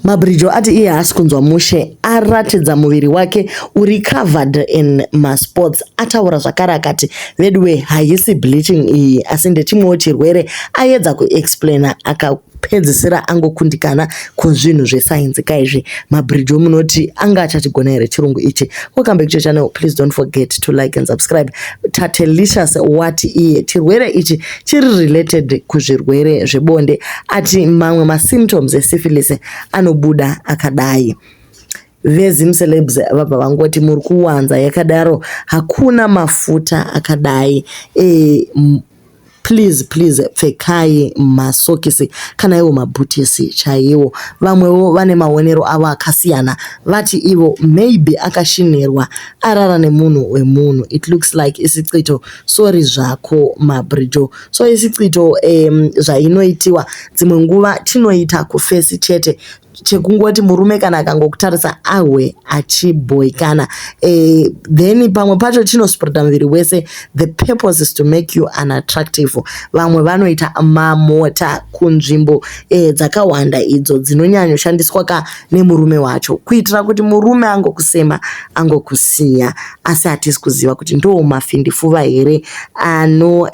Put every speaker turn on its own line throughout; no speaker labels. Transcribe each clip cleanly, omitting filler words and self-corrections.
Mabrijo ati iye haasi kunzwa mushe, aratidza muviri wake uri covered in maspots. Ataura zvakare akati veduwe haisi bleaching iyi asi ndechimwewo chirwere. Aedza kuexplaina akapedzisira angokundikana kuzvinhu zvesainzi kaizvi. Mabrijo munoti anga achatigona here chirungu ichi? Welcome back to your channel. Please don't forget to like and subscribe. Tatelicious wati iye chirwere ichi chiri related kuzvirwere zvebonde. Ati mamwe masymptoms esyphilis anobuda akadai. VeZim Celebs vabva vangoti muri kuwanza yakadaro, hakuna mafuta akadai. Please, please pfekai masokisi kana iwo mabhutisi chaiwo. Vamwewo vane maonero avo akasiyana, vati ivo maybe akashinirwa arara nemunhu wemunhu. It looks like isichitho, sorry zvako Mabrijo. So isichitho zvainoitiwa dzimwe nguva chinoita kuface chete, chekungoti murume kana akangokutarisa ahwe achibhoikana. Then pamwe pacho chinospreada muviri wese. The purpose is to make you unattractive. Vamwe vanoita mamota kunzvimbo dzakawanda idzo dzinonyanyoshandiswa ka nemurume wacho, kuitira kuti murume angokusema angokusiya. Asi hatisi kuziva kuti ndo mafindifuva here ano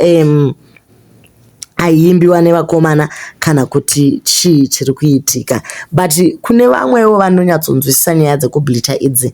aiimbiwa nevakomana kana kuti chii chiri kuitika. But kune vamwewo vanonyatsonzwisisa nyaya dzekubleacha idzi,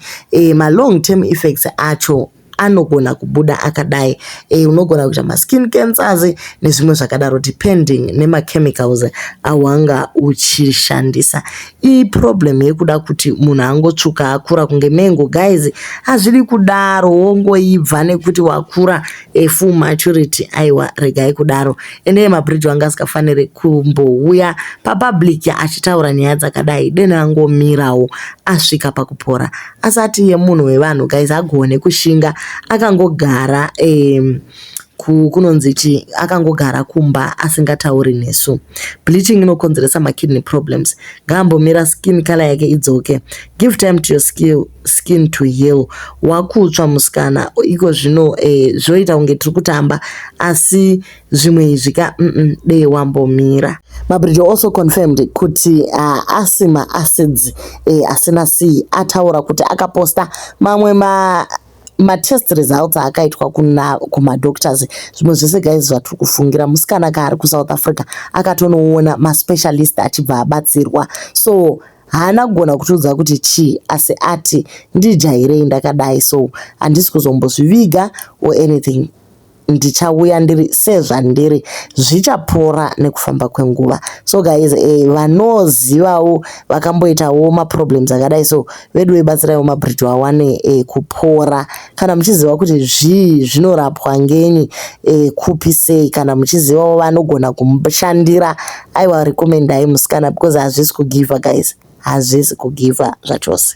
malong term effects acho anogona kubuda akadai. Unogona kuita maskin cancers nezvimwe zvakadaro, depending nemachemicals awanga uchishandisa. Iproblem yekuda kuti munhu angotsvuka akura kunge mengo. Guys, hazvidi kudaro, wongoibva nekuti wakura full maturity. Aiwa, regai kudaro. Endei, Mabridge anga asingafaniri kumbouya papublic achitaura nyaya dzakadai. Deno angomirawo asvika pakupora asati yemunhu wevanhu. Guys, agone kushinga akangogara kunonzi chi akangogara kumba asingatauri nesu. Bleaching inokonzeresa makidney problems. Ngaambomira skin color yake idzoke. Give time to your skin to heal. Wakutsva musikana iko zvino zvoita kunge tiri kutamba, asi zvimwe izvi ka dei wambomira. Mabridge also confirmed kuti asi maacids asina c. Ataura kuti akaposta mamwe matest results akaitwa kumadoctors. Zvimwe zvese guys zvatiri kufungira, musikana kaari kuSouth Africa akatonoona maspecialist achibva abatsirwa. So haana kugona kutiudza kuti chii, asi ati ndijairei ndakadai, so handisi kuzombozviviga or anything, ndichauya ndiri sezvandiri, zvichapora nekufamba kwenguva. So guys, vanozivawo vakamboitawo maproblems akadai, so vedu vebatsiraiwo Mabridge awane kupora. Kana muchiziva kuti zvii zvinorapwa ngenyi, kupi, sei, kana muchizivawo vanogona kumushandira, aiwa, recommendai musikana because hazvisi kugivha guys, hazvisi kugivha zvachose.